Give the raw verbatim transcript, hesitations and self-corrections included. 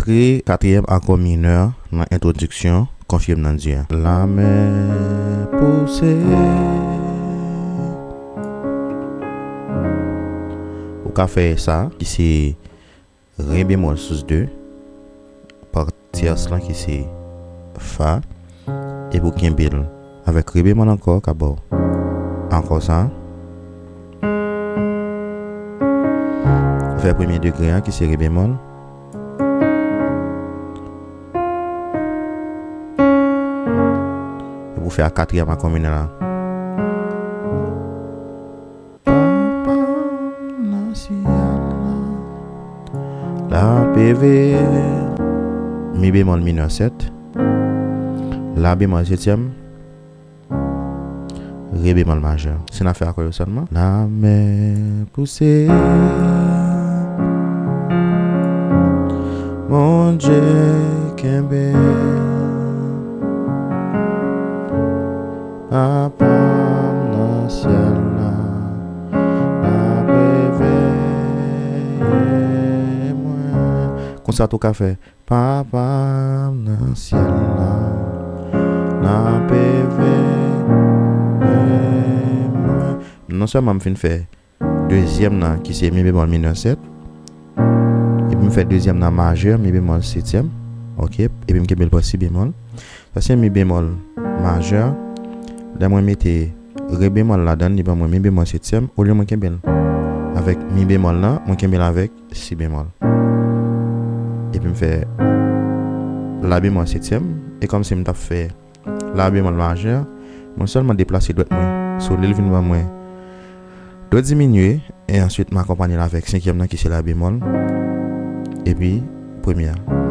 Ki katriyèm akò minè nan entwodiksyon Konfye m nan Dye a? Lame pouse. Ou ka fè sa, ki se re bemòl sis de, pa tyès lan ki se fa, epi w kenbe l avèk re bemòl ankò, ka ba w akò sa. Ou fè premye degre a ki se re bemòl. Epi w fè a katriyèm akò minè la. Papa m nan syèl la, l ap veye. Mi bemòl minè sèt. La bemòl setyèm. Re bemòl majè. Si n ap fè akò yo sèlman. Lame pouse. Bondye kenbe. Papa m nan syèl la, l ap veye mwen. Konsa tou ka fè. Papa m nan syèl la, l ap veye mwen. Non sèlman m fin fè dezyèm nan ki se mi bemòl minè sèt, epi m fè dezyèm nan majè, mi bemòl setyèm, oke, epi m kenbe l pran si bemòl. Sa se mi bemòl majè. Lè mwen mete re bemòl ladan l, li ban mwen mi bemòl setyèm. Olye mwen kenbe l avèk mi bemòl lan, mwen kenbe l avèk si bemòl. Epi m fè la bemòl setyèm. E kòmsi m t ap fè la bemòl majè, mwen sèlman deplase dwèt mwen sou li, l vin ban mwen do diminye, e answit m akonpanye l avèk senkyèm nan ki se la bemòl, epi premye a.